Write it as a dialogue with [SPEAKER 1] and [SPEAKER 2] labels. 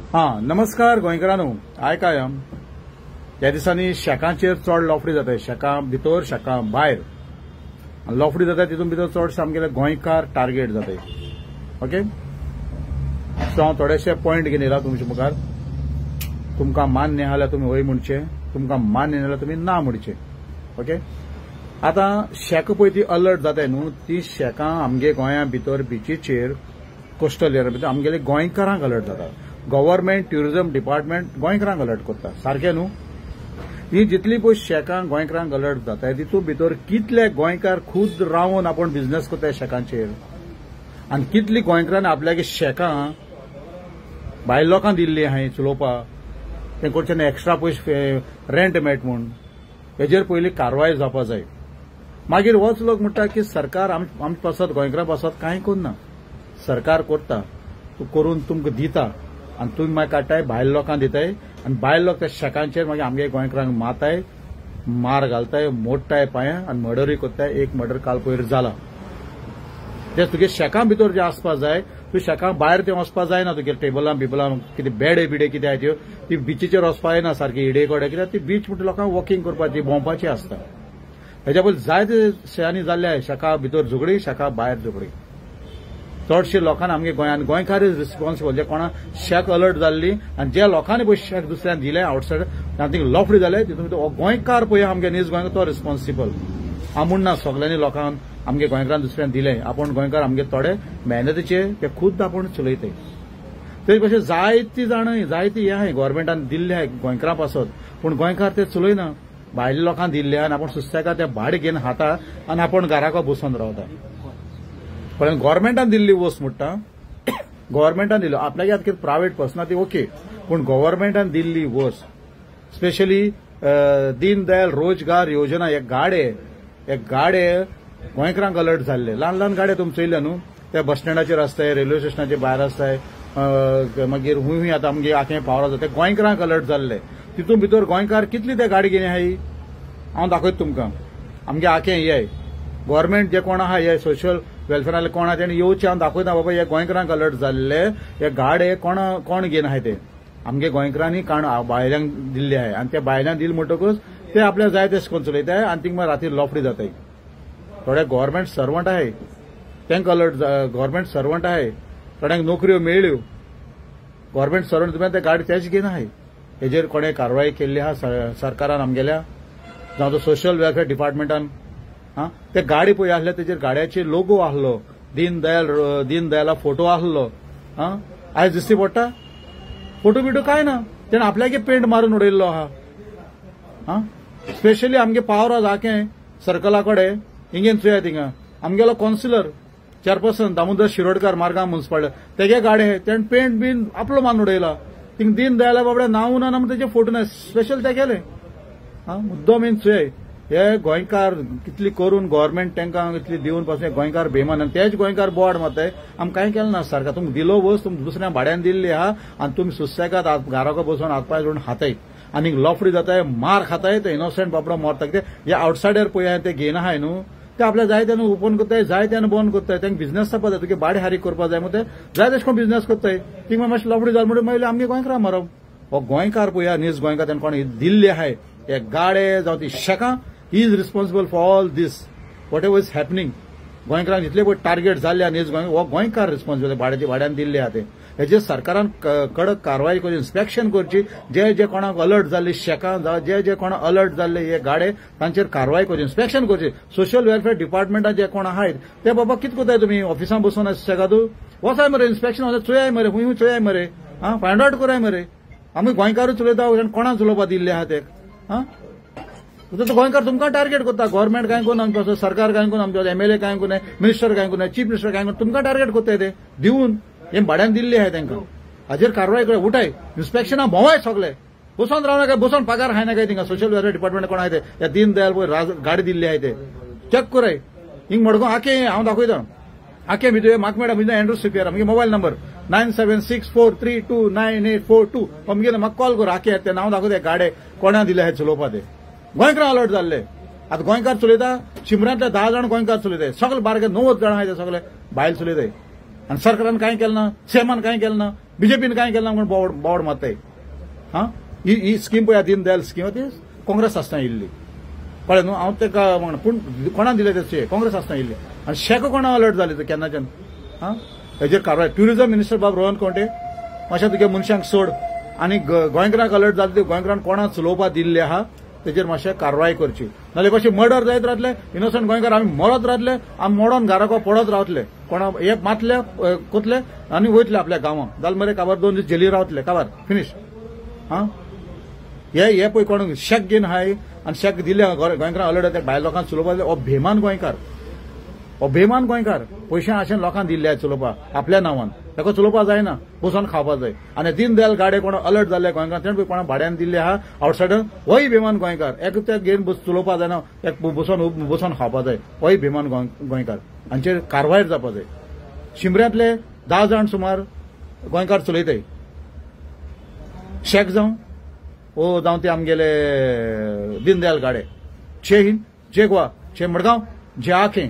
[SPEAKER 1] हां, नमस्कार गोंयकारांनो. आयकाय, ह्या दिसांनी शेकांचेर चड लफडी जाताय. शेकां भितर शेकां भायर लफडी जाता, तितून भितर चडशे आमगेले गोंयकार टार्गेट जाताय. ओके, सो हांव थोडेशे पॉयंट घेवन येयला तुमचे मुखार. तुमकां मान्य जाल्यार तुमी हय म्हणचें, तुमकां मान्य जाल्यार तुमी ना म्हणचें. ओके, आतां शेक पळय ती अलर्ट जाताय न्हू, ती शेकां आमगे गोंया भितर बिचीचेर कोस्टल एरिया भितर आमगेले गोंयकारांक अलर्ट जाता. गव्हर्मेंट ट्युरिझम डिपार्टमेंट गोंयकारांक अलर्ट करता, सारकें न्हू? ही जितली पळय शेकां गोंयकारांक अलर्ट जाता, तितून भितर कितले गोंयकार खूद रावन आपूण बिझनेस करता शेकांचेर, आनी कितली गोंयकारांनी आपल्यागे शेकां भायल लोकांक दिल्ली आहाय चलोवपाक, ते कडच्यान एक्स्ट्रा पयशे रेंट मेळटा म्हूण. हेजेर पयलीं कारवाय जावपा जाय. मागीर होच लोक म्हणटा की सरकार आमचे पासत गोंयकारां पासत कांय करना. सरकार करता, तूं करून तुमकां दिता आनी तुमी मागीर काडटाय भायल लोकांक दिताय, आनी भायल लोक त्या शेकांचेर मागीर आमगे गोंयकारांक मारताय, मार घालताय, मोडटाय पांयां आनी मर्डरूय करताय. एक मर्डर काल पयर जाला. ते तुगे शेकां भितर जे आसपा जाय, तूं शेकां भायर ते वचपा जायना. तुगे टेबलां बिबलां कितें बेडे बिडे कितें आहाय त्यो ती बिचीचेर वचपा जायना सारकी इडे कडेन, कित्याक ती बीच म्हणटा लोकांक वॉकिंग करपाची भोंवपाची आसता. हेज्या पयलीं जायते शेकांनी जाल्ले आहाय, शेका भितर झगडी, शेका भायर झगडी. चडशे लोकांनी आमगे गोंयांत गोंयकार is responsible. जे कोणा शेक अलर्ट जाल्ली आनी ज्या लोकांनी पळय शेक दुसऱ्यान दिलें आवटसायड तांकां लफडी जाले, तितून भितर गोंयकार पळय आमगे नीज गोंयकार तो रिस्पॉन्सिबल. हांव म्हणना सगल्यांनी लोकांक आमगे गोंयकारान दुसऱ्यान दिलें, आपूण गोंयकार आमगे थोडे मेहनतीचे ते खुद्द आपूण चलयताय. ते भशेन जायती जाणां जायती हें आहाय गव्हर्मेंटान दिल्ले आहाय गोंयकारां पासत, पूण गोंयकार ते चलयना. भायल्या लोकांक दिल्ले आनी आपूण सुस्तेका ते भाडें घेवन खाता आनी आपूण घराको बसून रावता. पण गव्हर्मेंटान दिल्ली वस्त म्हणटा, गव्हर्मेंटान दिल्ली आपल्याक आतां कितें प्रायवेट पर्सना ती ओके, पूण गव्हर्मेंटान दिल्ली वस्त स्पेशली दीनदयाल रोजगार योजना, एक गाडे, एक गाडे गोंयकारांक अलर्ट जाल्ले. ल्हान ल्हान गाडे तुमी चोयले न्हू, ते बस स्टँडाचेर आसताय, रेल्वे स्टेशनाचे भायर आसताय, मागीर हुंय हुंय आतां आमगे आखें पावर आसा, ते गोंयकारांक अलर्ट जाल्ले. तितून भितर गोंयकार कितली ते गाडी घेवन आहाय हांव दाखयता तुमकां. आमगे आखें हे गव्हर्मेंट जे कोण आहा हे सोशल वेलफेराले कोण आहा तेणी येवचें, हांव दाखयता बाबा हे गोंयकारांक अलर्ट जाल्ले, हे गाडे कोण कोण घेवन आहाय ते आमगे गोंयकारांनी काण भायल्यांक दिल्ले आहाय, आनी ते भायल्यांक दिले म्हणटकूच ते आपल्याक जाय तेश करून चलयताय आनी तिंगा मागीर राती लफडी जाताय. थोडे गव्हर्मेंट सर्वंट आहाय तांकां अलर्ट, गव्हर्मेंट सर्वंट आहाय थोड्यांक नोकऱ्यो मेळ्ळ्यो, गव्हर्मेंट सर्वंट तुमी ते गाडी तेच घेवन आहाय. हेजेर कोणें कारवाय केल्ली आहा सरकारान आमगेल्या, जावं तो सोशल वेलफेअर डिपार्टमेंटान? आं, ते गाडी पळय आसले तेजेर गाड्याचे लोगो आसलो, दीनदयाल दीनदयाला फोटो आसलो. आं, आयज दिश्टी पडटा फोटो बिटो कांय ना, तेणें आपल्याके पेंट मारून उडयल्लो आहा. आं, स्पेशली आमगे पावर आखें सर्कला कडेन हिंगेन चोया, थिंगा आमगेलो कौन्सिलर चेअरपर्सन दामोदर शिरोडकर मार्गां मुन्सिपाल्टी, तेगे गाडे तेणें पेंट बीन आपलो मारून उडयला. थिंग दीनदयाला बाबड्या नांव ना तेजे फोटो ना, स्पेशल तेगेले. आं, मुद्दम हीन चोय हे गोंयकार कितली करून गव्हर्मेंट तांकां इतली दिवन पासून गोंयकार बेमान, आनी तेच गोंयकार बोवाड मारताय. आमकां कांय केलें ना सरकार, तुमकां दिलो वस्त तुमकां दुसऱ्या भाड्यान दिल्ली आहा आनी तुमी सुसेगाद घराको बसून हात पांय जोडून खाताय आनी लफडी जाताय, मार खाताय, ते इनोसंट बाबडो मरता. कितें हे आवटसायडर पळय आहाय ते घेयना आहाय न्हू, ते आपल्याक जाय तेन्ना ओपन करताय, जाय तेन्ना बंद करताय. तांकां बिझनेस जावपा जाय, तुगे भाडें हारीक करपा जाय, म्हण ते जाय तशें करून बिझनेस करताय. थिंगा मातशें लफडी जालें म्हणून मागीर आमगे गोंयकारां मरप. हो गोंयकार पळय नीज गोंयकार तेणें कोणें दिल्ली आहाय हे गाडे जावं ती शेकां, he is responsible for all this whatever is happening. गोंयकारांक जितले पळय टार्गेट जाल्ले नीज गोंय, हो गोंयकार रिस्पॉन्सिबल, भाड्याची भाड्यान दिल्ले आहा ते. हेजेर सरकारान कडक कारवाय करची, इन्स्पेक्शन करची, जे जे कोणाक अलर्ट जाल्ली शेकां जावं जे जे कोणाक अलर्ट जाल्ले हे गाडे तांचेर कारवाय करची, इन्स्पेक्शन करची. सोशल वेलफेअर डिपार्टमेंटान जे कोण आहाय ते बाबा कितें करताय तुमी ऑफिसांत बसून शेकां तूं वचाय मरे, इन्स्पेक्शन चोयाय मरे, हुंय हुंय चोयाय मरे, आं फायंड आवट कराय मरे. आमी गोंयकारूच चलयता, कोणाक चलोवपा दिल्ले आहा ते? आं, तो गोंयकार तुमकां टार्गेट करता. गव्हर्मेंट कांय कोण आमचो, सरकार कांय कोण आमचो, एमएलए कांय कोण, मिनिस्टर कांय कोण, चीफ मिनिस्टर कांय कोण, तुमकां टार्गेट करताय ते दिवन हे भाड्यान दिल्ली आहाय तांकां. हाजेर कारवाय कर, उठाय इन्स्पेक्शना भोंवाय सगळे, बसून रावना काय, बसून पगार खायना काय थिंगा सोशल वेलफेअर डिपार्टमेंट कोण आहाय ते ह्या दीनदयाल पळय गाडी दिल्ली आहाय ते चॅक कराय. हिंग मडगांव आखे हांव दाखयता, आखे भितर म्हाका मेळटा म्हजे एंड्रू सिपियर, आमगे मोबायल नंबर 9764329842, अमगे म्हाका कॉल कर. आखे ते नांव दाखयता, गाडे कोणा दिले आहाय चलोवपा ते. गोंयकारां अलर्ट जाल्ले. आतां गोंयकार चलयता, शिमरांतले 10 जाण गोंयकार चलयताय, सगळे बारके 90 जाण आहाय ते सगळे बायल चलयताय. आनी सरकारान कांय केलें ना, सीएमान कांय केलें ना, बीजेपीन कांय केलें ना म्हूण बोवाळ मारताय. आं, ही स्कीम पळय, दीनदयाल स्कीम ती काँग्रेस आसतना येयल्ली, कळ्ळें न्हू. हांव तेका म्हणा, पूण कोणा दिले ते काँग्रेस आसतना येयल्ले आनी शेक कोणा अलर्ट जाले ते केन्नाच्यान. आं, हेजेर कारवाय. ट्युरिझम मिनिस्टर बाब रोहन खंवटे, मातशें तुगे मनशांक सोड आनी गोंयकारांक अलर्ट जाले ते गोंयकारांक कोणाक चलोवपा दिल्ले आहा तेजेर मातशें कारवाय करची, नाल्यार कशें मर्डर जायत रावतले, इनोसंट गोंयकार आमी मरत रावतले, आमी मोडोन घराको पडत रावतले, कोणा हे मातले कोतले आनी वयतले आपल्या गांवां, जाल्यार मरे काबार 2 दीस जेली रावतले, काबार फिनीश. आं, हे पळय कोण शेक घेवन आहाय आनी शेक दिले गोंयकारांक अलर्ट जाता, भायर लोकांक चलोवपा दिले. हो बेमान गोंयकार, हो बेमान गोंयकार पयशे आशेन लोकांक दिल्ले चलोवपा आपल्या नांवान, ताका चलोवपा जायना, बसोन खावपा जाय. आनी दीनदयाल गाडे कोण अलर्ट जाल्ले गोंयकार, तेणें कोणा भाड्यान दिल्ले आहा आवटसायडर, होय बेमान गोंयकार, एक ते घेवन चलोवपा जायना, एक बसोन बसोन खावपा जाय, होय बेमान गोंयकार. हांचेर कारवाय जावपा जाय. शिमऱ्यांतले 10 जाण सुमार गोंयकार चलयताय, शेक जावं ओ जावं ते आमगेले दीनदयाल गाडे. जय हिंद, जय गोवा, जय मडगांव, जय आखें.